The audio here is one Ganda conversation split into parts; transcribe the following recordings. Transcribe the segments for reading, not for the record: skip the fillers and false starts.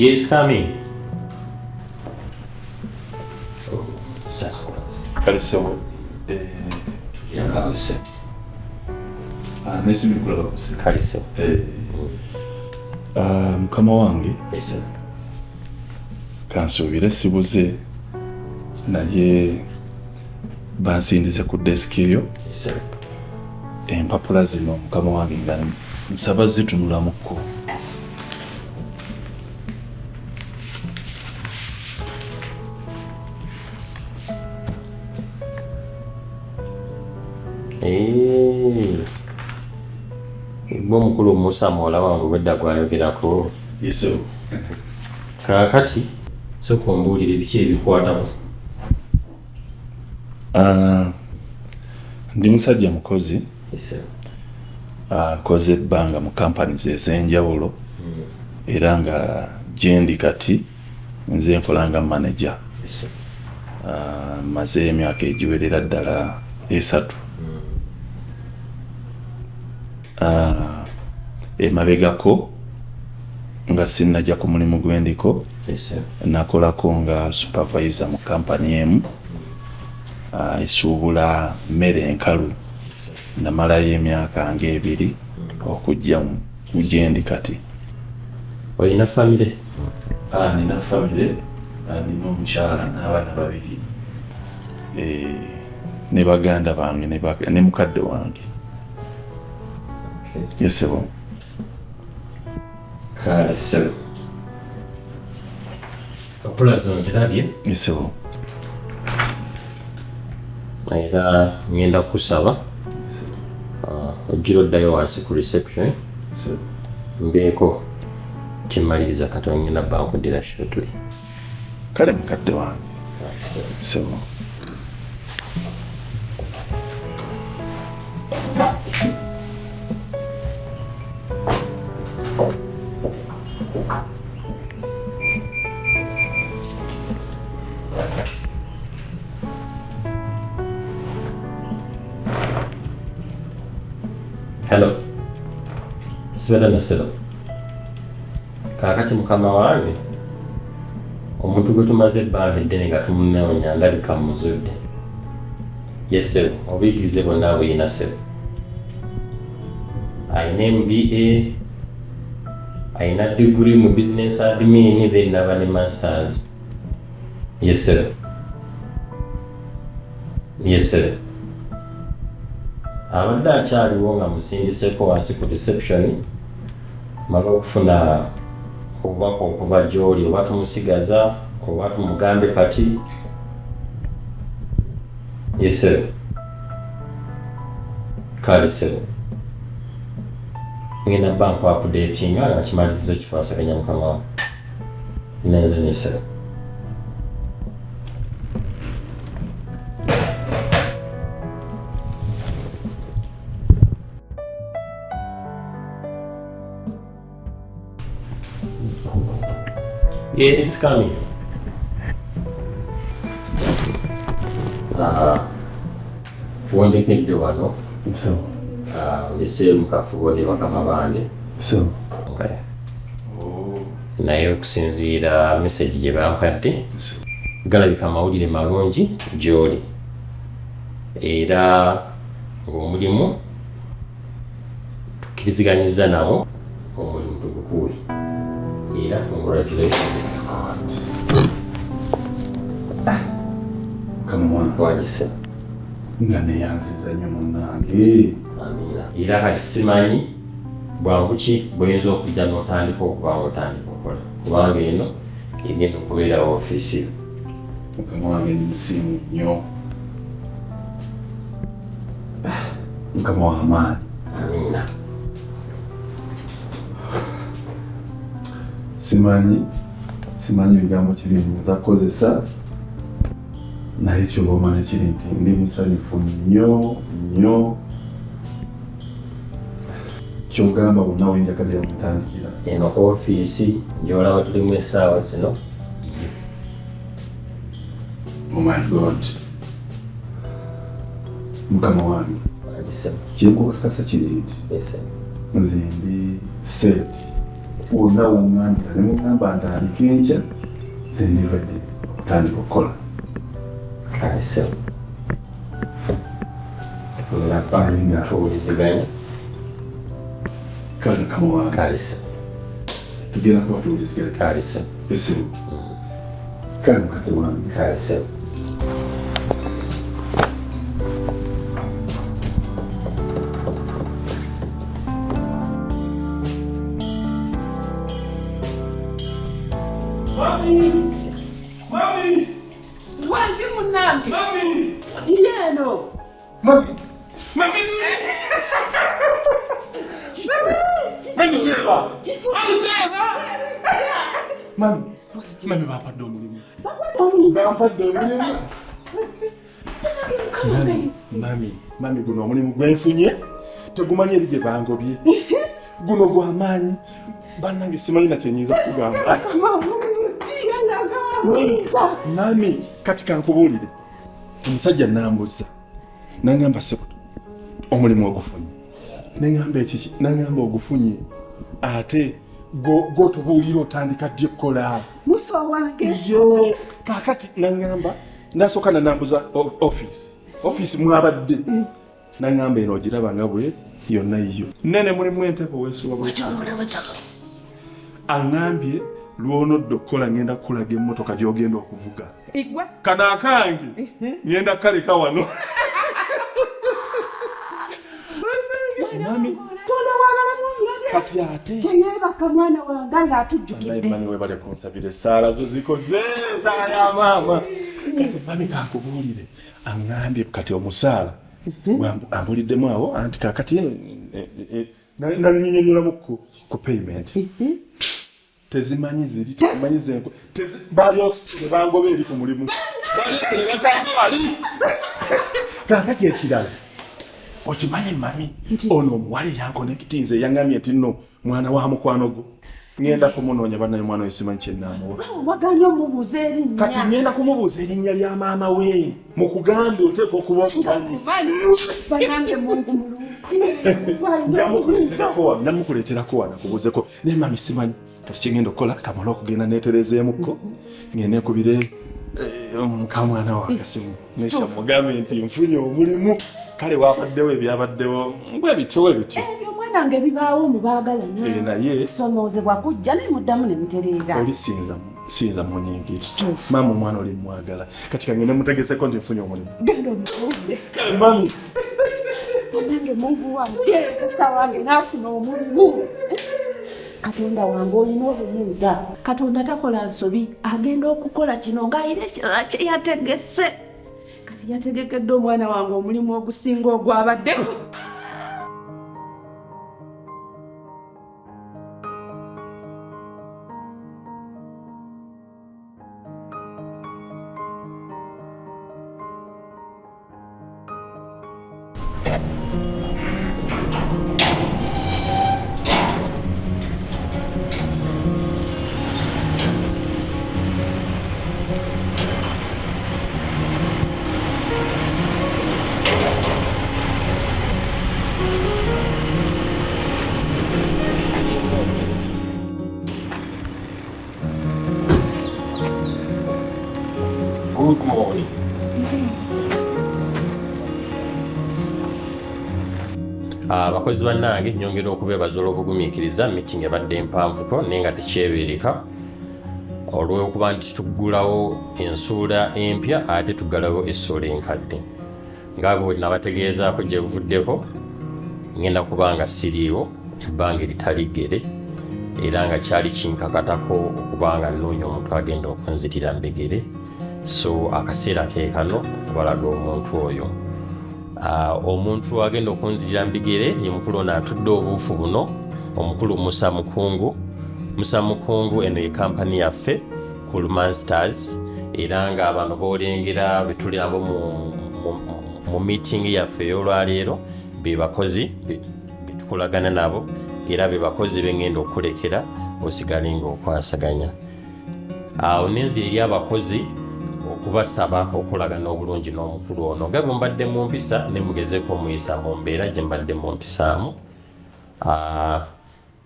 Yes, coming. Kale ssebo. Yakawuse. Nesimbi kulaba kuse. Kale ssebo. Mukama wange. Yes, sir. Kansuubire sibuze naye bansindize ku desiki eyo. Yes, sir. Empapula zino mukama wange nga nsaba zitunulamuko. Gwe omukulu Musa muwala wange obwedda gwayogerako. Yes, sir. Kaakati sooka ombuulire biki ebikwatako. Ndi musajja mukozi. Yes, sir. Akoze ebbanga mu companies ez'enjawulo era nga gyendi kati nze nkola nga manager. Yes, sir. Mmaze emyaka egiwerera ddala 3. Emabegako nga sinnajja ku mulimu gwendiko, Yes, sir. nakolako nga supervisor mu kampani emu esuubula mmere enkalu. Namalayo emyaka ng'ebiri okujja mu gyendi kati. Olina famire? Nina famire, nina omukyala n'abaana 2, ne baganda bange ne mukadde wange. Yes, sir. Kale ssebo. Empapula zo nzirabye. Yes, sir. Era ngenda kukusaba ojjira oddayo wansi ku reception. Mbeeko kyemmaliriza katono, ngenda bba nkuddira shortly. Kale mukadde wange. Ssebo. Hello. Sibera na ssebo. Kaakati mukama wange omuntu gwe tumaze ebbanga eddene nga tumunoonya ndabika mmuzudde. Ye ssebo, obuyigirize bwonna buyina ssebo. Ayina MBA, ayina degree mu business admin, then n'aba ne masters. Ye ssebo. Ye ssebo. Abadde akyaliwo nga musindiseko wansi ku reception, mala okufuna obubaka okuva gy'oli, oba tumusigaza oba tumugambe kati. Ye ssebo. Kale ssebo. Ngenda bba nku-updatinga nga kimaliriza okikwasaganya mukama wange. Nenze ne ssebo. Yeah, it's coming. Wondekedde wano. So. Ndese mu kafubo ne bakama bange. So. Okay. Naye okusinziira message gye bampadde, galabika amawulire malungi gy'oli. Era ng'omulimu tukkiriziganyizza nabo, omulimu tugukuwe. Era congratulations. Mukama wange. Wagise. Nga neeyanziza nnyo munnange. Amiina. Era kati simanyi bwangu ki bw'oyinza okujja n'otandika okuba ng'otandika okukola, kubanga eno egenda okubeera ofiisi yo. Mukama wange ndi musiimu nnyo. Mukama w'amaanyi. Amiina. Simanyi bigambo kiri nnyinza kukozesa, naye kyoba omanya kiri nti ndi musanyufu nnyo nnyo. Ky'ogamba bonna we njagalira mutandikira. Eno ofiisi gy'olaba tulimu essaawa zino. Oh my God. Mukama wange. Wandise. Kyenkukakasa kiri nti Yes, sir. nze ndi set. Yes, Wonna woŋŋambira ne muŋŋamba ntandike enkya, nze ndi ready okutandika okukola. Kale ssebo, tugenda tuwuliziganya. Kale mukama wange. Kale ssebo. Tugenda kuba tuwuliziganya. Kale ssebo. Ssebo. Kale mukadde wange. Kale ssebo. Mami! Mami! Wangi munnange. Mami! Ndi eno. Mami! Mami! Mami teeba! Mami teeba! Mami! Mami bampadde omulimu. Bampadde omulimu. Mami, mami, mami guno omulimu gwenfunye tegumanyi eri gye bangobye. Guno gwa maanyi. Bannange simanyi na kye nnyinza kugamba. Mami, kati kankubuulire. Omusajja nambuza. Nangamba ssebo omulimu ogufunye. Nengamba ekiki? Nangamba ogufunye. Ate gwotubuulira otandika ddi okukola? Musa wange. Yo, kaakati nangamba nasooka nanambuza ofiisi. Ofiisi mwabadde. Nangamba eno ogiraba nga bwe yonna yiyo. Nene mulimu entebe weesuba bwe. Aŋŋambye lw'onodda okukola ngenda kukulaga emmotoka gy'ogenda okuvuga. Igwe. Kano akange ngenda kukaleka wano. Mami. Kati ate. Teyeebaka mwana wange nga atujjukidde. Mami webale kunsabira essaala zo zikoze essaala ya maama. Kati mami kankubuulire aŋŋambye kati omusaala ambuliddemu awo anti kaakati nanyinyonyolamu ku payment. Tezimanyi ziri, tezimanyi zenko, balyokisire bangoba eri ku mulimu. Balyokisire batanga wali. Kaakati ekirala okimanyi mami ono omuwala eyankonekitinze yaŋŋambye nti nno mwana wa mukwano gwo. Ŋŋenda kumunoonya bannaye omwana oyo simanyi kye nnaamuwa. Wagaanye omubuuza erinnya. Kati ŋŋenda kumubuuza erinnya lya maama we. Mukugambe oteekwa okuba omumanyi. Bannange Mungu mulungi. Njamukuleeterako wano akubuuzeko. Naye mami simanyi. Kati kye ŋŋenda okukola kamale okugenda neeterezeemukko. Ŋŋende nkubire mukamwana wange simu. Nesha mugambe nti nfunye omulimu. Kale wabaddewo ebyabaddewo bwe bityo bwe bityo. Ebyo omwana ebibaawo mu baagalana. Naye kusomoozebwa kujja naye muddamu ne mutereera. Oli sinza munyingi. Maama omwana oli mwagala. Kati kangende mutegezeko nti nfunye omulimu. Genda omubuulire. Kale mami. Bannange Mungu wange, Musa wange n'afuna omulimu. Katonda wange olina obuyinza. Katonda takola nsobi, agenda okukola kino ng'alina ekirala kye yategese. Kati yategekedde omwana wange omulimu ogusinga ogwabaddeko. Good morning. Abakozi bannange nyongera okubeebaza olw'obugumiikiriza. Meeting ebadde empanvuko naye nga tekyebeereka olw'okuba nti tuggulawo ensuula empya ate tuggalawo essuula enkadde. Nga bwe nabategeezaako gye buvuddeko, ngenda kuba nga siriiwo ebbanga eritali ggere era nga kyali kinkakatako okuba nga nnoonya omuntu agenda okunzirira mbegere. So akaseera ke kano okubalaga omuntu oyo. Omuntu agenda okunzirira mbigere ye mukulu ono atudde obuufu buno, omukulu Musa Mukungu. Musa Mukungu eno ye kampani yaffe Coolman Stars, era nga bano boolengera be tuli nabo mu meeting yaffe ey'olwaleero be bakozi be tukolagana nabo, era be bakozi be ngenda okulekera osigale ng'okwasaganya. Awo nenzira eri abakozi okubasaba okukolagana obulungi n'omukulu ono nga bwe mbadde mu mpisa ne mugezeeko omuyisa mu mbeera gye mbadde mu mpisaamu.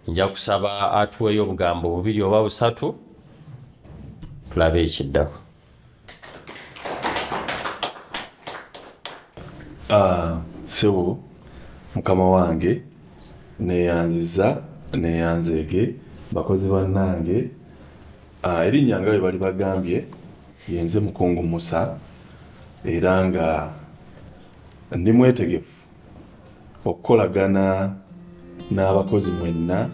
Nja kusaba atuweeyo obugambo bubiri oba busatu tulabe ekiddako. Ssebo mukama wange, neeyanzizza neeyanzeege bakozi bannange. Erinnya nga bwe bali bagambye yenze Mukungu Musa, era nga ndi mwetegefu okukolagana n'abakozi mwenna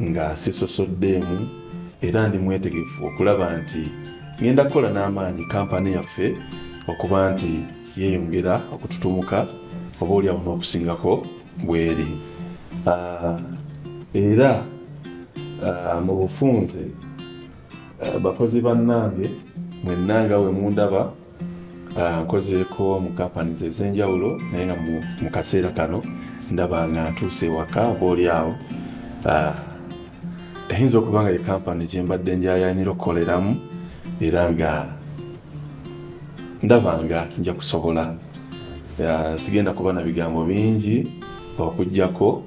nga sisosoddeemu, era ndi mwetegefu okulaba nti ngenda kukola n'amaanyi kampani yaffe okuba nti yeeyongera okututumuka oba oliawo n'okusingako bweri. Era mu bufunze bakozi bannange mwenna nga we mundaba, nkozeeko mu companies ez'enjawulo, naye nga mu kaseera kano ndaba nga ntuuse ewaka oba oli awo. Eyinza okuba nga ye kampani gye mbadde njayaanira okukoleramu, era nga ndaba nga nja kusobola. Sigenda kuba na bigambo bingi okuggyako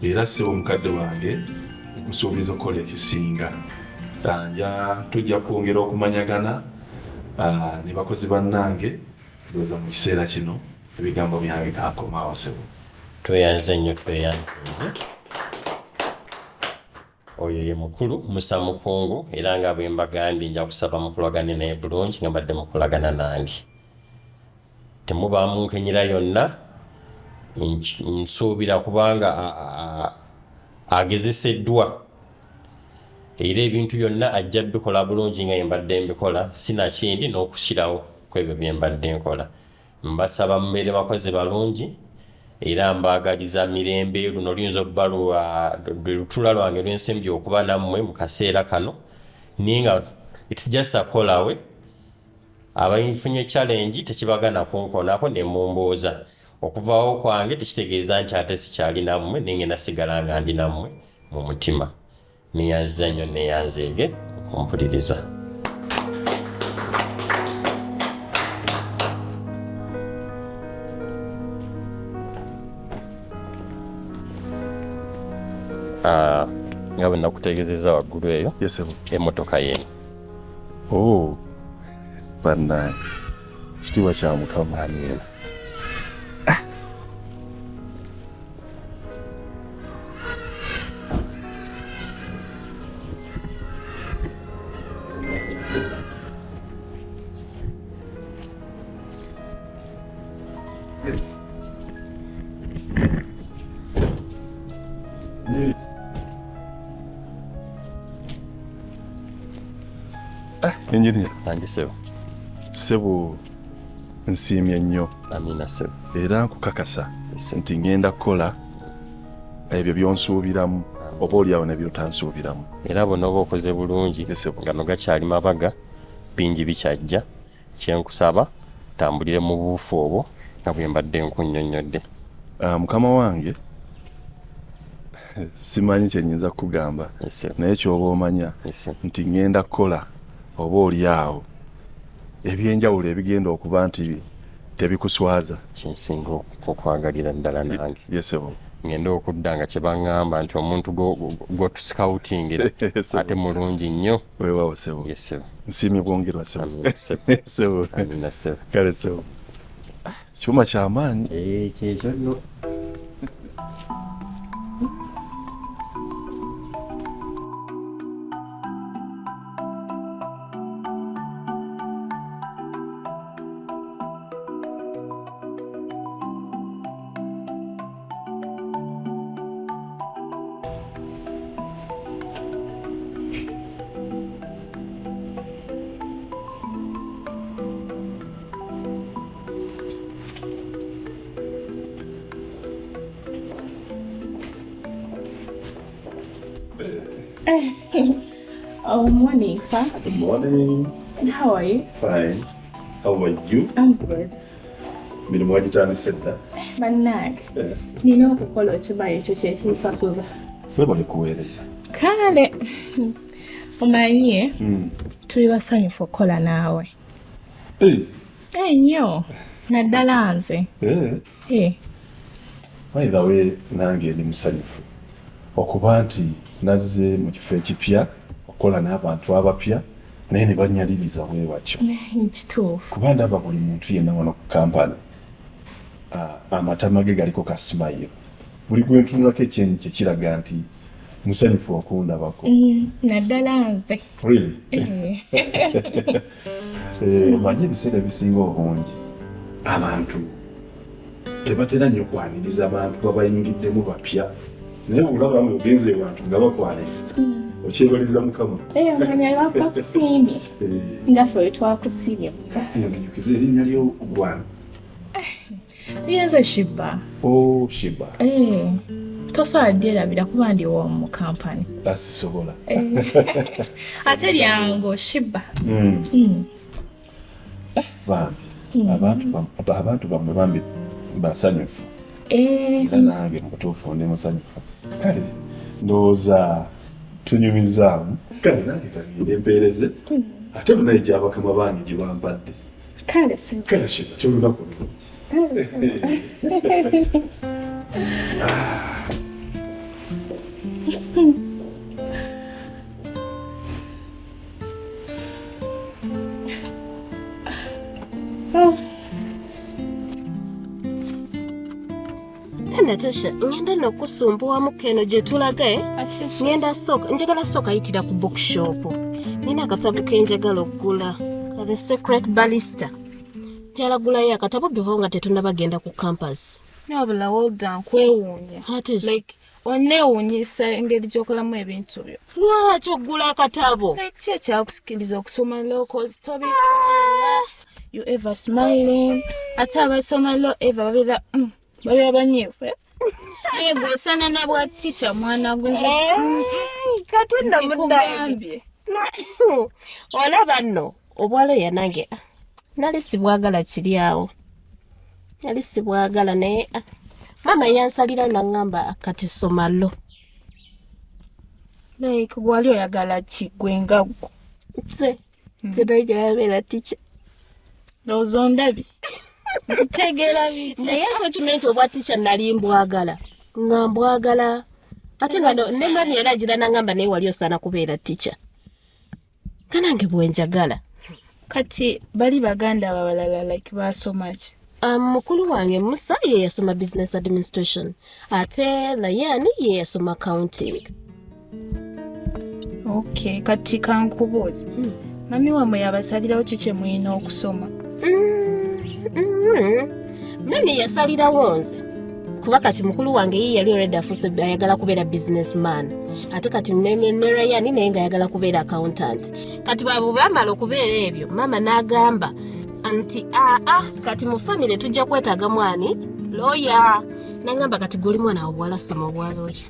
era ssebo mukadde wange, nkusuubiza okukola ekisinga. Nja tujja kwongera okumanyagana ne bakozi bannange. Ndowooza mu kiseera kino ebigambo byange kankomaawo ssebo. Tweyanze nnyo, tweyanze nnyo. Oyo ye mukulu Musa Mukungu, era nga bwe mbagambye nja kusaba mukolagane naye bulungi nga mbadde mukolagana nange. Temubaamu nkenyera yonna, nsuubira kubanga agezeseddwa era ebintu byonna ajja bikola bulungi nga mbadde mbikola, sinakindi n'okusirawo ku ebyo bye mbadde nkola. Mbasaba mubeere bakozi balungi era mbaagaliza mirembe. Luno luyinza okuba lwe lutula lwange lw'ensembye okuba nammwe mu kaseera kano, naye nga it's just a call away. Abafunye challenge tekibagana kunkoonako ne mumbuuza. Okuvaawo kwange tekitegeeza nti ate sikyali nammwe, naye ngenda sigala nga ndi nammwe mu mutima. Neyanziza nnyo, neyanzeege okumpuliriza. Nga bwe nakutegeezezza waggulu eyo, Yes, sir. emmotoka yeeno. Oh, bannange, kitiibwa kya Mukama. Amiina. Engineer. Andi ssebo. Ssebo, nsiimye nnyo. Amiina ssebo. Era nkukakasa nti ngenda kukola ebyo by'onsuubiramu oba oliawo ne by'otansuubiramu. Era bw'onoba okoze bulungi, Yes, ssebo. Gano gakyali mabaga, bingi bikyajja. Kyenkusaba tambulire mu buufu obwo nga bwe mbadde nkunnyonnyodde. Mukama wange, simanyi kye nnyinza kukugamba, Yes, sir. naye ky'oba omanya Yes, sir. nti ngenda kukola oba oli awo ebyenjawulo ebigenda okuba nti tebikuswaza. Kyensinga okwagalira ddala nange. Yes, ssebo. Ngenda okudda nga kye baŋŋamba nti omuntu gw'otuscoutingira Yes, ssebo. ate mulungi nnyo. Weewaawo ssebo. Yes, ssebo. Nsiimye bwongerwa ssebo. Amiina ssebo. Ssebo. Amiina ssebo. Kale ssebo. Kyuma kyamaanyi. Kyekyo nno. Oh, morning, sir. Good morning. How are you? Fine. How are you? I'm good. Mirimu wagitandise dda? Bannange, nina okukola, okimanyi ekyo kye kinsasuza. Webale kuweereza. Kale, omanyi tuli basanyufu okukola naawe. Ennyo, naddala nze. By the way, nange ndi musanyufu okuba nti nazze mu kifo ekipya okukola n'abantu abapya, naye ne banyaliriza bwe batyo. Kituufu. Kuba ndaba buli muntu yenna wano ku kampani amatama ge galiko ka smile. Buli gwe ntunulako ekyenyi kye kiraga nti musanyufu okundabako. Naddala nze. Really? Eh. Omanyi ebiseera ebisinga obungi abantu tebatera nnyo kwaniriza bantu babayingiddemu bapya, naye olaba nga ogenze ewantu nga bakwaniriza, okyebaliza Mukama. Eh, omanya bakusiimye nga ffe bwe twakusiimye. Kasi nzijukiza erinnya lyo gwana. Yenze Shiba. Oh, Shiba. Eh, tosobola dyerabira kuba ndi wo mu kampani. Asisobola. Ate lyangu Shiba. Bambi abantu bammwe bambi basanyufu. Eh, Era nange mu butuufu ndi musanyufu. Kale ndowooza tunyumizaamu. Kale nange kagende empeereze, ate munaye gy'abakama bange gye bampadde. Kale sebo. Kale Shiba, kyolunaku olulungi. Kale sebo. Oh. Natasha, ngenda nokusumbuwamuko eno gye tulaga, eh? Ngenda sooka, njagala sooka yitira ku bookshop. Nina akatabo ke njagala okugula, ka The Secret Barrister. Njagala gulayo akatabo before nga tetunnabagenda ku campus. Wabula Walda, nkwewuunya. Ate Like oneewuunyisa engeri gy'okolamu ebintu byo. Lwaki okugula akatabo? Like ki ekyakusikiriza okusoma law? 'Cause tobi you ever smiling, ate abasoma law ever babeera babeera banyiivu, eh? Naye gwe osaanana bwa teacher, mwana gwe. Kati nno munnange. Nkikugambye. Olaba nno obwaloya nange nali sibwagala, kiri awo nali sibwagala, naye maama yansalira naŋŋamba kati soma law. Like gwali oyagala ki gwe nga ggwe? Nze nali njagala teacher. Ndowooza ondabye ntegeera biki. Naye ate okimanyi nti obwa teacher nali mbwagala, nga mbwagala, ate nga ne mami era agira naŋŋamba naye wali osaana kubeera teacher, nga nange bwe njagala. Kati bali baganda abalala like basoma ki? Mukulu wange Musa ye yasoma business administration, ate Layani ye yasoma accounting. Okay, kati kankubuuza, mami wammwe yabasalirawo ki kye mulina okusoma? Mami yasalirawo nze, kuba kati mukulu wange ye yali already afuuse ayagala kubeera businessman, ate kati ne Rayani naye ng'ayagala kubeera accountant. Kati bwabo bamala okubeera ebyo, maama n'agamba nti aa, kati mu famire tujja kwetaaga mwani looya. N'agamba kati guli mwana wa buwala, soma obwa looya.